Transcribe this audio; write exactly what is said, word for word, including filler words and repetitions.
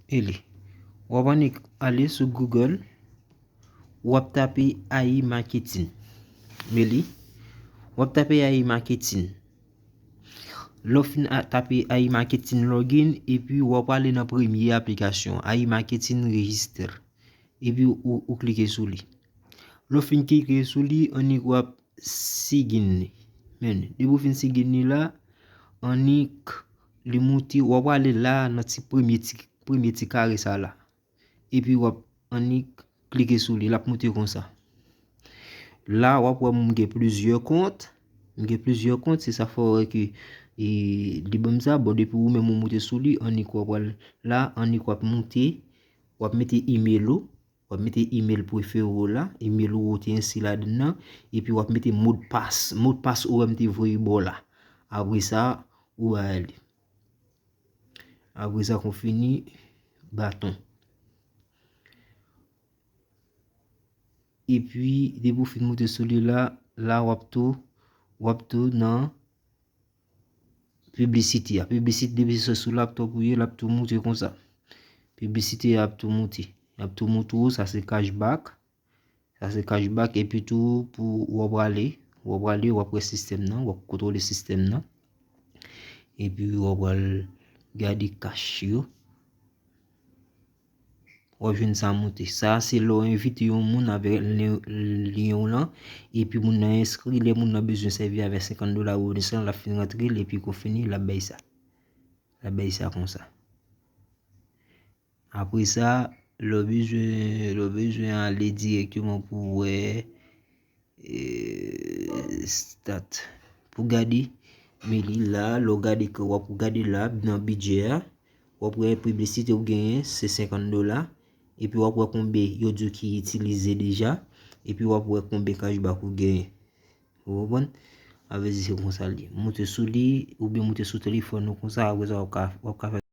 Eli. W ap annik ale sou Google, w ap tape A I marketing. Meli, w ap tape A I marketing. Lè w fin a- tape A I marketing login, epi w ap ale nan premye aplikasyon, A I marketing register. Epi ou, ou klike sou li. Lè w fin klike sou li, annik w ap sign li. Men, depi w fin sign li la, annik li moute, w ap ale la nan ti premye ti, premye ti kare sa la. Epi w ap annik klike sou li, l ap moute konsa. La, w ap wè m gen plizyè kont. M gen plizyè kont, se sa fè w wè ke e, li ban m sa. Bon, depi ou menm ou moute sou li, annik w ap al la, annik w ap moute, w ap mete email ou, w ap mete email prefere w la, email ou te enskri ladan nan, epi w ap mete modpas, modpas ou wè m te voye ba w la. Apre sa, ou ale. Apre sa, konfini, baton. Epi, depi w fin moute sou li la, la w ap tou, w ap tou nan piblisite a. Piblisite, depi se sou laptop ou ye, l ap tou moute konsa. Piblisite a ap tou moute. L ap tou moute ou, sa se cashback. Sa se cashback, epi tou pou w ap prale, w ap prale, w ap wè sistèm nan, w ap kontwole sistèm nan. Epi w ap pral gade cash yo. W ap jwenn sa moute. Sa se lè w envite yon moun avèk lyen, lyen w lan, epi moun nan enskri, lè moun nan bezwen sèvi avèk senkant dola bonus lan, l ap fin rantre l, epi konfini, l ap bay sa. L ap bay sa konsa. Apre sa, lè w bezwen, lè w bezwen ale dirèkteman pou w wè, e, stat. Pou gade, men li la, lè w gade, w ap gade la, nan bidjè a, w ap wè piblisite ou genyen, se senkant dola. Epi w ap wè konbyen yo di w ki itilize deja. Epi w ap wè konbyen cashback ou genyen. Ou konprann? A vle di se konsa l ye. Moute sou li, oubyen moute sou telefòn ou konsa, apre sa w ap ka, w ap ka fè